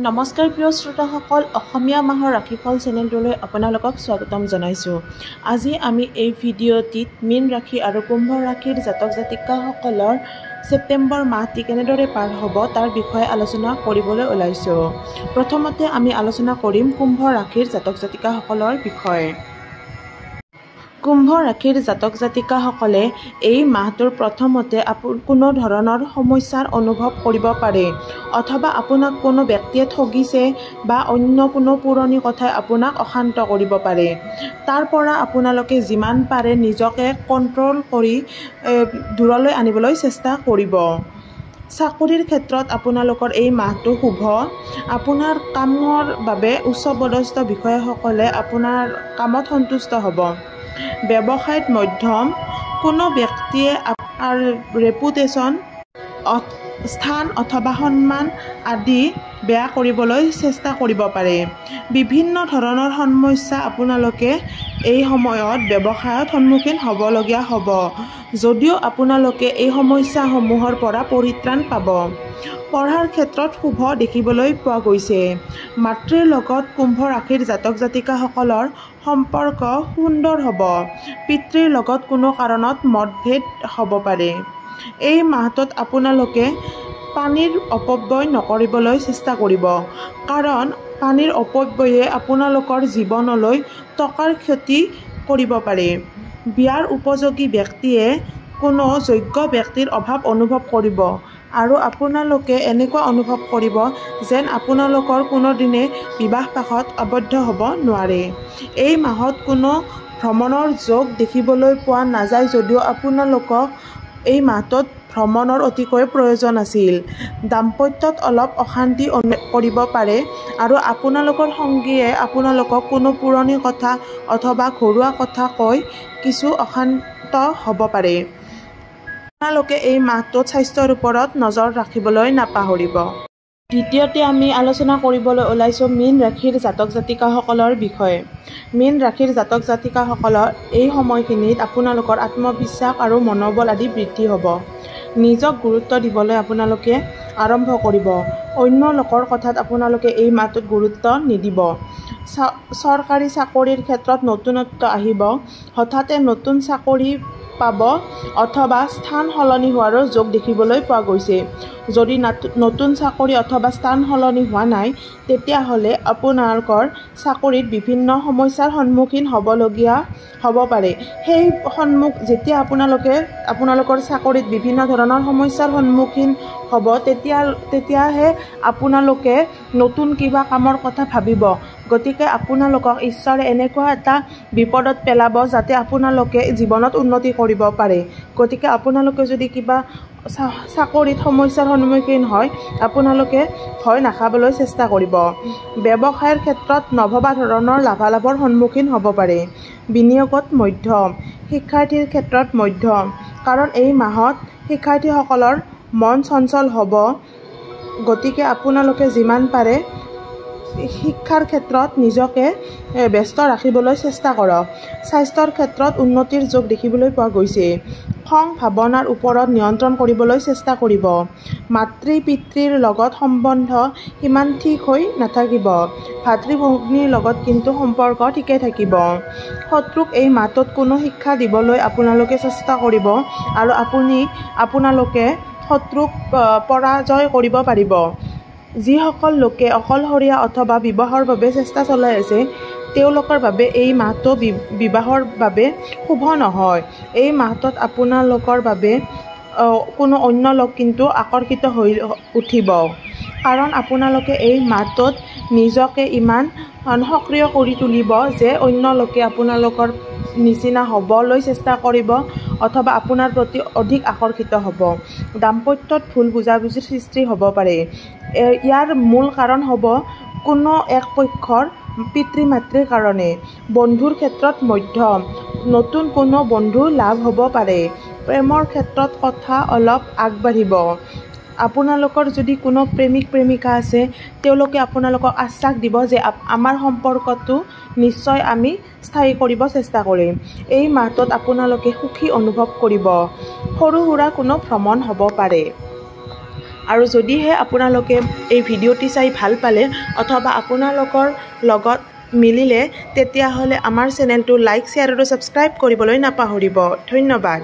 নমস্কাৰ প্ৰিয় শ্ৰোতাসকল, অসমীয়া মাহৰ ৰাশিফল চেনেলটোলৈ আপোনালোকক স্বাগতম জনাইছোঁ। আজি আমি এই ভিডিঅ'টিত মীন ৰাশি আৰু কুম্ভ ৰাশিৰ জাতক জাতিকাসকলৰ ছেপ্টেম্বৰ মাহটি কেনেদৰে পাৰ হ'ব তাৰ বিষয়ে আলোচনা কৰিবলৈ ওলাইছোঁ। প্ৰথমতে আমি আলোচনা কৰিম কুম্ভ ৰাশিৰ জাতক জাতিকাসকলৰ বিষয়ে। কুম্ভ ৰাশিৰ জাতক জাতিকাসকলে এই মাহটোৰ প্ৰথমতে কোনো ধৰণৰ সমস্যাৰ অনুভৱ কৰিব পাৰে, অথবা আপোনাক কোনো ব্যক্তিয়ে ঠগিছে বা অন্য কোনো পুৰণি কথাই আপোনাক অশান্ত কৰিব পাৰে। তাৰ পৰা আপোনালোকে যিমান পাৰে নিজকে কণ্ট্ৰল কৰি দূৰলৈ আনিবলৈ চেষ্টা কৰিব। চাকৰিৰ ক্ষেত্ৰত আপোনালোকৰ এই মাহটো শুভ। আপোনাৰ কামৰ বাবে উচ্চপদস্থ বিষয়াসকলে আপোনাৰ কামত সন্তুষ্ট হ'ব। ব্যৱসায়ত মধ্যম। কোনো ব্যক্তিয়ে আপোনাৰ ৰেপুটেশ্যন, স্থান অথবা সন্মান আদি বেয়া কৰিবলৈ চেষ্টা কৰিব পাৰে। বিভিন্ন ধৰণৰ সমস্যা আপোনালোকে এই সময়ত ব্যৱসায়ত সন্মুখীন হ'বলগীয়া হ'ব, যদিও আপোনালোকে এই সমস্যাসমূহৰ পৰা পৰিত্ৰাণ পাব। পঢ়াৰ ক্ষেত্ৰত শুভ দেখিবলৈ পোৱা গৈছে। মাতৃৰ লগত কুম্ভ ৰাশিৰ জাতক জাতিকাসকলৰ সম্পৰ্ক সুন্দৰ হ'ব। পিতৃৰ লগত কোনো কাৰণত মতভেদ হ'ব পাৰে। এই মাহটোত আপোনালোকে পানীৰ অপব্যয় নকৰিবলৈ চেষ্টা কৰিব, কাৰণ পানীৰ অপব্যয়ে আপোনালোকৰ জীৱনলৈ টকাৰ ক্ষতি কৰিব পাৰে। বিয়াৰ উপযোগী ব্যক্তিয়ে কোনো যোগ্য ব্যক্তিৰ অভাৱ অনুভৱ কৰিব আৰু আপোনালোকে এনেকুৱা অনুভৱ কৰিব যেন আপোনালোকৰ কোনোদিনে বিবাহপাশত আবদ্ধ হ'ব নোৱাৰে। এই মাহত কোনো ভ্ৰমণৰ যোগ দেখিবলৈ পোৱা নাযায়, যদিও আপোনালোকক এই মাহটোত ভ্ৰমণৰ অতিকৈ প্ৰয়োজন আছিল। দাম্পত্যত অলপ অশান্তি কৰিব পাৰে আৰু আপোনালোকৰ সংগীয়ে আপোনালোকক কোনো পুৰণি কথা অথবা ঘৰুৱা কথা কৈ কিছু অশান্ত হ'ব পাৰে। আপোনালোকে এই মাহটোত স্বাস্থ্যৰ ওপৰত নজৰ ৰাখিবলৈ নাপাহৰিব। দ্বিতীয়তে আমি আলোচনা কৰিবলৈ ওলাইছোঁ মীন ৰাশিৰ জাতক জাতিকাসকলৰ বিষয়ে। মীন ৰাশিৰ জাতক জাতিকাসকলৰ এই সময়খিনিত আপোনালোকৰ আত্মবিশ্বাস আৰু মনোবল আদি বৃদ্ধি হ'ব। নিজক গুৰুত্ব দিবলৈ আপোনালোকে আৰম্ভ কৰিব। অন্য লোকৰ কথাত আপোনালোকে এই মাহটোত গুৰুত্ব নিদিব। চৰকাৰী চাকৰিৰ ক্ষেত্ৰত নতুনত্ব আহিব। হঠাতে নতুন চাকৰি পাব অথবা স্থান সলনি হোৱাৰো যোগ দেখিবলৈ পোৱা গৈছে। যদি নতুন চাকৰি অথবা স্থান সলনি হোৱা নাই, তেতিয়াহ'লে আপোনালোকৰ চাকৰিত বিভিন্ন সমস্যাৰ সন্মুখীন হ'বলগীয়া হ'ব পাৰে। সেই সন্মুখ যেতিয়া আপোনালোকে আপোনালোকৰ চাকৰিত বিভিন্ন ধৰণৰ সমস্যাৰ সন্মুখীন হ'ব, তেতিয়াহে আপোনালোকে নতুন কিবা কামৰ কথা ভাবিব। গতিকে আপোনালোকক ঈশ্বৰে এনেকুৱা এটা বিপদত পেলাব যাতে আপোনালোকে জীৱনত উন্নতি কৰিব পাৰে। গতিকে আপোনালোকে যদি কিবা চাকৰিত সমস্যাৰ সন্মুখীন হয়, আপোনালোকে ভয় নাখাবলৈ চেষ্টা কৰিব। ব্যৱসায়ৰ ক্ষেত্ৰত নভবা ধৰণৰ লাভালাভৰ সন্মুখীন হ'ব পাৰে। বিনিয়োগত মধ্যম। শিক্ষাৰ্থীৰ ক্ষেত্ৰত মধ্যম, কাৰণ এই মাহত শিক্ষাৰ্থীসকলৰ মন চঞ্চল হ'ব। গতিকে আপোনালোকে যিমান পাৰে শিক্ষাৰ ক্ষেত্ৰত নিজকে ব্যস্ত ৰাখিবলৈ চেষ্টা কৰক। স্বাস্থ্যৰ ক্ষেত্ৰত উন্নতিৰ যোগ দেখিবলৈ পোৱা গৈছে। খং ভাৱনাৰ ওপৰত নিয়ন্ত্ৰণ কৰিবলৈ চেষ্টা কৰিব। মাতৃ পিতৃৰ লগত সম্বন্ধ সিমান ঠিক হৈ নাথাকিব। ভাতৃ ভগ্নীৰ লগত কিন্তু সম্পৰ্ক ঠিকে থাকিব। শত্ৰুক এই মাহটোত কোনো শিক্ষা দিবলৈ আপোনালোকে চেষ্টা কৰিব আৰু আপোনালোকে শত্ৰুক পৰাজয় কৰিব পাৰিব। যিসকল লোকে অকলশৰীয়া অথবা বিবাহৰ বাবে চেষ্টা চলাই আছে, তেওঁলোকৰ বাবে এই মাহটো বিবাহৰ বাবে শুভ নহয়। এই মাহটোত আপোনালোকৰ বাবে কোনো অন্য লোক কিন্তু আকৰ্ষিত হৈ উঠিব, কাৰণ আপোনালোকে এই মাহটোত নিজকে ইমান সক্ৰিয় কৰি তুলিব যে অন্য লোকে আপোনালোকৰ নিচিনা হ'বলৈ চেষ্টা কৰিব অথবা আপোনাৰ প্ৰতি অধিক আকৰ্ষিত হ'ব। দাম্পত্যত ভুল বুজাবুজিৰ সৃষ্টি হ'ব পাৰে। ইয়াৰ মূল কাৰণ হ'ব কোনো এক পক্ষৰ পিতৃ মাতৃৰ কাৰণে। বন্ধুৰ ক্ষেত্ৰত মধ্যম। নতুন কোনো বন্ধু লাভ হ'ব পাৰে। প্ৰেমৰ ক্ষেত্ৰত কথা অলপ আগবাঢ়িব। আপোনালোকৰ যদি কোনো প্ৰেমিক প্ৰেমিকা আছে, তেওঁলোকে আপোনালোকক আশ্বাস দিব যে আমাৰ সম্পৰ্কটো নিশ্চয় আমি স্থায়ী কৰিব চেষ্টা কৰিম। এই মাহটোত আপোনালোকে সুখী অনুভৱ কৰিব। সৰু সুৰা কোনো ভ্ৰমণ হ'ব পাৰে। আৰু যদিহে আপোনালোকে এই ভিডিঅ'টি চাই ভাল পালে অথবা আপোনালোকৰ লগত মিলিলে, তেতিয়াহ'লে আমাৰ চেনেলটো লাইক, শ্বেয়াৰ আৰু ছাবস্ক্ৰাইব কৰিবলৈ নাপাহৰিব। ধন্যবাদ।